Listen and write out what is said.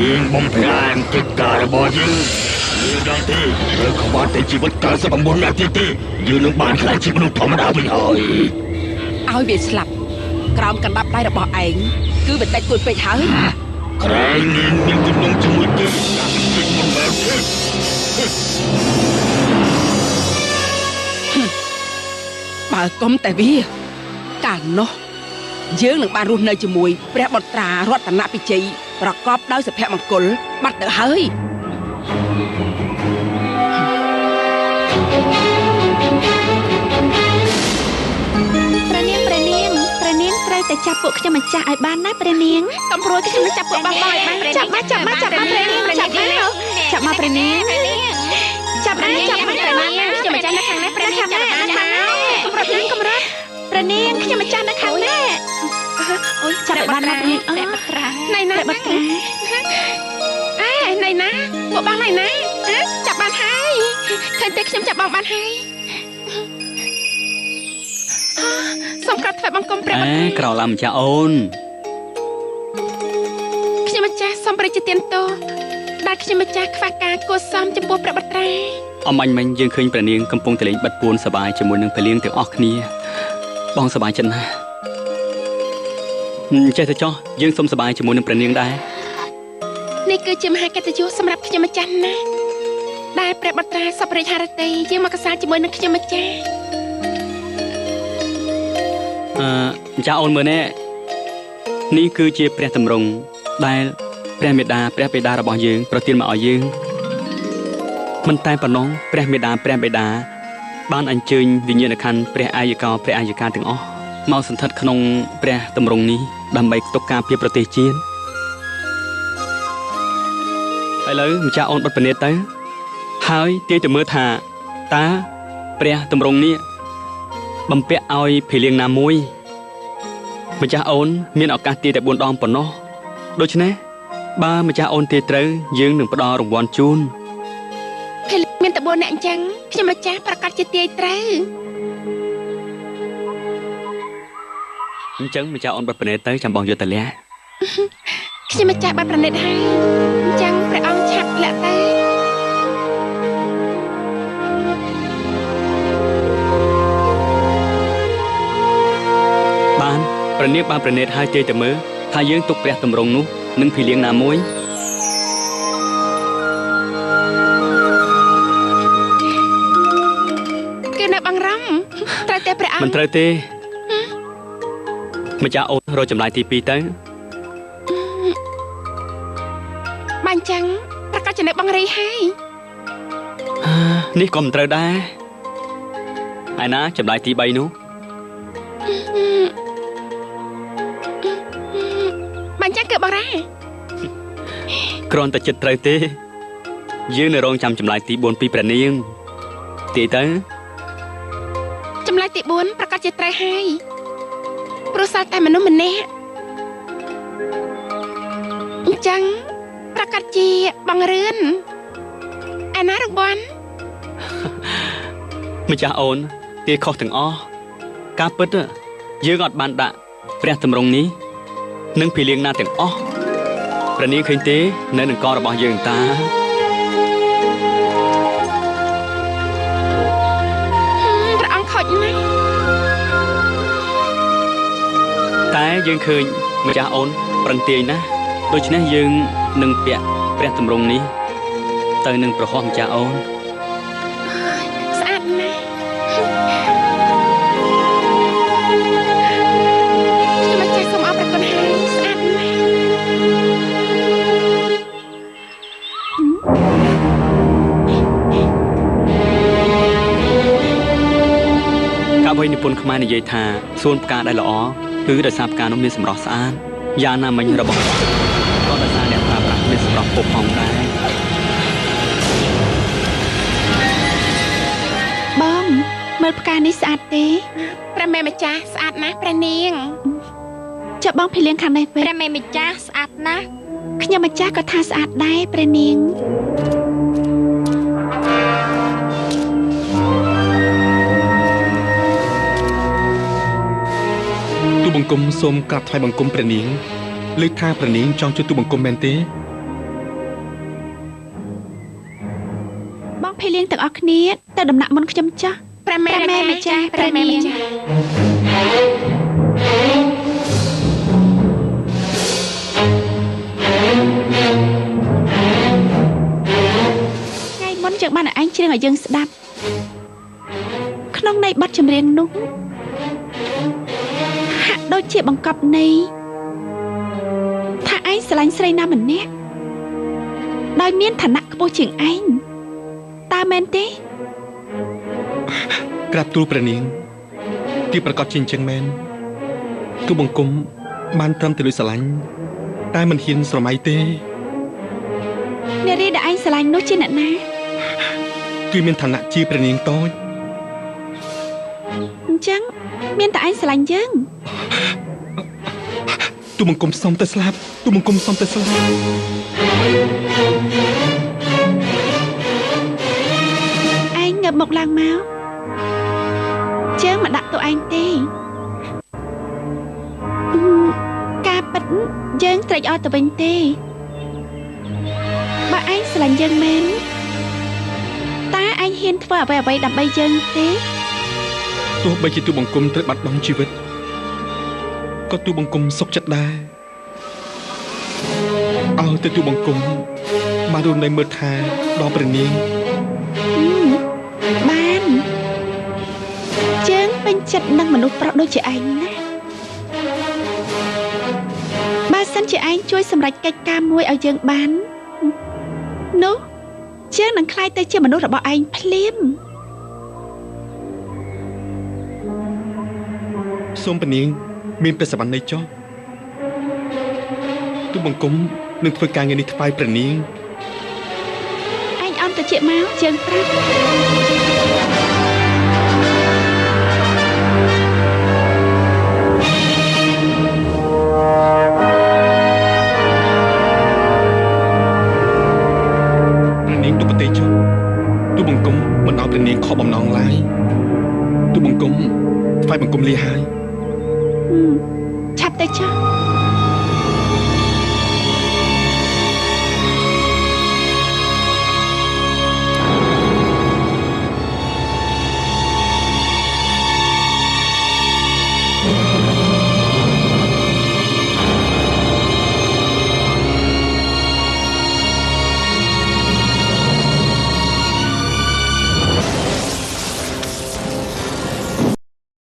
នាងបំផ្លាញកិច្ចការរបស់យើងយើងដឹងទេឬខ្វះតែជីវិត99នាទីទេយើងនឹងបានក្លាយជាមនុស្សធម្មតាវិញហើយឲ្យវាស្លាប់ក្រោមកណ្ដាប់ដៃរបស់ឯងគឺវាតិចតួចពេកហើយក្រែងនាងមានទំនងជាមួយគេគេមិនមែនទេបើកុំតែវាកាលនោះយើងនឹងបានរស់នៅជាមួយព្រះបុត្រារតនពិជ័យប្រកបដោយសុភមង្គលបាត់ទៅហើយព្រះនាងព្រះនាងព្រះនាងត្រូវតែចាប់ពួកខ្ញុំម្ចាស់ឲ្យបានណាព្រះនាងកំព្រួយខ្ញុំនឹងចាប់ពួកបងបងឲ្យបានចាប់មកចាប់មកចាប់មកព្រះនាងចាប់មកចាប់មកព្រះនាងចាប់មកចាប់មកព្រះនាងខ្ញុំម្ចាស់នៅខាងនេះព្រះនាងចាប់បានណាកម្រិតកម្រិតព្រះនាងខ្ញុំម្ចាស់នៅខាងនេះអូយចាប់ឲ្យបានណាព្រះនាងព្រះបុត្រាណៃណាព្រះបុត្រាអេណៃណាពួកបងណៃណាចាប់បានហើយឃើញទេខ្ញុំចាប់បងបានហើយសូមក្រាបថ្វាយបង្គំព្រះបុត្រាក្រោឡាម្ចាស់អូនខ្ញុំម្ចាស់សូមព្រះជាទានទោសដែលខ្ញុំម្ចាស់ខ្វះការគួរសមចំពោះព្រះបុត្រាអមអញមិញយើងឃើញព្រះនាងកំពុងតែលេងបិទពួនសប្បាយជាមួយនឹងព្រះលៀងទាំងអស់គ្នាបងសប្បាយចិត្តណាស់ចេះតែចោះយើងសូមសប្បាយជាមួយនឹងព្រះនាងដែរនេះគឺជាមហាកិត្តិយសសម្រាប់ខ្ញុំម្ចាស់ណាស់ដែលព្រះបុត្រាសពរិយហរតីយើងមកកសាជាមួយនឹងខ្ញុំម្ចាស់ម្ចាស់អូនមើលនេះនេះគឺជាព្រះទម្រង់ដែលព្រះមេដាព្រះបិតារបស់យើងប្រទានមកឲ្យយើងមិនតែប៉ុណ្ណោះព្រះមេដាព្រះបិតាបានអញ្ជើញវិញ្ញាណក្ខន្ធព្រះអាយកោព្រះអាយកាទាំងអស់មកសន្ធិដ្ឋក្នុងព្រះទម្រង់នេះដើម្បីទុកការពារប្រទេសជាតិឥឡូវម្ចាស់អូនបិទពនិតទៅហើយទាយទៅមើលថាតើព្រះទម្រង់នេះបំពាក់ឲ្យភីលៀងណាមួយម្ចាស់អូនមានឱកាសទាយតែ4ដងប៉ុណ្ណោះដូច្នេះបើម្ចាស់អូនទាយត្រូវយើងនឹងផ្ដល់រង្វាន់ជូនភីលៀងមានតែ4នាក់អញ្ចឹងខ្ញុំម្ចាស់ប្រកាសជាទាយត្រូវអញ្ចឹងម្ចាស់អូនបិទប្រណិតទៅចាំបងយកទៅលះខ្ញុំម្ចាស់បានប្រណិតហើយអញ្ចឹងព្រះអង្គឆាប់លាក់ទៅបានព្រះនាងបានប្រណិតហើយទាយទៅមើលថាយើងទុកព្រះទម្រង់នោះនឹងភីលៀងណាមួយគឺនៅបងរំត្រូវទេព្រះអង្គមិនត្រូវទេម្ចាស់អូនរកចម្លើយទី2ទៅបានចឹងប្រកាសជានៅបងរីហើយនេះក៏មិនត្រូវដែរឯណាចម្លើយទី3នោះបានចឹងគឺបងរ៉ាគ្រាន់តែចិត្តត្រូវទេយើងនៅរងចាំចម្លើយទី4ពីព្រះនាងទីទៅចម្លើយទី4ប្រកាសជាត្រូវហើយព្រោះសល់តែមនុស្សម្នាក់អញ្ចឹងប្រកាសជាបងរឿនឯណារង្វាន់ម្ចាស់អូនទាយខុសទាំងអស់ការពិតយើងអត់បានដាក់ព្រះទម្រង់នេះនិងភីលៀងណាទាំងអស់ព្រះនាងឃើញទេនៅនឹងករបស់យើងតាព្រះអង្គខូចណាស់តែយើងឃើញម្ចាស់អូនប្រឹងទាយណាស់ដូច្នេះយើងនឹងពាក់ព្រះទម្រង់នេះទៅនឹងប្រហោះម្ចាស់អូនស្អាតណាស់ខ្ញុំម្ចាស់សូមអរព្រគុណហើយស្អាតណាស់កវីនិពន្ធខ្មែរនិយាយថាសួនផ្កាដែលល្អគឺដោយសារផ្កានោះមានសម្រស់ស្អាតយ៉ាងណាមិញរបស់ក៏ដោយសារអ្នកប្រើប្រាស់មានសម្រស់ពុបផងដែរបងមើលផ្កានេះស្អាតទេព្រះមេម្ចាស់ស្អាតណាស់ព្រះនាងចាប់បងភីលៀងខាងនេះវិញព្រះមេម្ចាស់ស្អាតណាស់ខ្ញុំម្ចាស់ក៏ថាស្អាតដែរព្រះនាងទូបង្គំសូមក្រាបថ្វាយបង្គំព្រះនាងលើកថាព្រះនាងចង់ជួយទូបង្គំមែនទេ ទាំងអស់គ្នាទៅដំណាក់មុនខ្ញុំចាស់ព្រះមេម្ចាស់ព្រះមេម្ចាស់ថ្ងៃមុនយើងបានឲ្យឯងច្រៀងឲ្យយើងស្ដាប់ក្នុងន័យបទចម្រៀងនោះហាក់ដូចជាបង្កប់ន័យថាឯងស្រឡាញ់ស្រីណាម្នាក់ដោយមានឋានៈខ្ពស់ជាងឯងតើមែនទេក្រាបទូលព្រះនាងទីប្រកាសជាអញ្ចឹងមែនទូបង្គំបានត្រឹមតែលួចស្រឡាញ់តែមិនហ៊ានស្រមៃទេនារីដែលឯងស្រឡាញ់នោះជាអ្នកណាគឺមានឋានៈជាព្រះនាងតូចអញ្ចឹងមានតែឯងស្រឡាញ់យើងទូបង្គំសុំតែស្លាប់ទូបង្គំសុំតែស្លាប់ឯងងើបមកឡើងមកជើងមកដាក់តួឯងទេការពិតយើងត្រេកអរទៅវិញទេបើឯងស្រឡាញ់យើងមែនតើឯងហ៊ានធ្វើអ្វីៗដើម្បីយើងទេទោះបីជាទូបង្គំត្រូវបាត់បង់ជីវិតក៏ទូបង្គំសុខចិត្តដែរឲ្យទៅទូបង្គំបានរស់នៅមើលថែដល់ព្រះនាងបានជើងពេញចិត្តនឹងមនុស្សប្រុសដូចជាឯងណាបើសិនជាឯងជួយសម្រេចកិច្ចការមួយឲ្យយើងបាននោះជើងនឹងក្លាយទៅជាមនុស្សរបស់ឯងភ្លាមសូមព្រះនាងមានព្រះសវណ្ណីចុះទូបង្គំនឹងធ្វើការងារនេះថ្វាយព្រះនាងឯងអន់ទៅជាមកជើងប្រាប់ព្រះនាងទុបទេចុះទូបង្គំមិនឲ្យព្រះនាងខកបំណងឡើយទូបង្គំថ្វាយបង្គំលាហើយឆាប់ទៅចុះ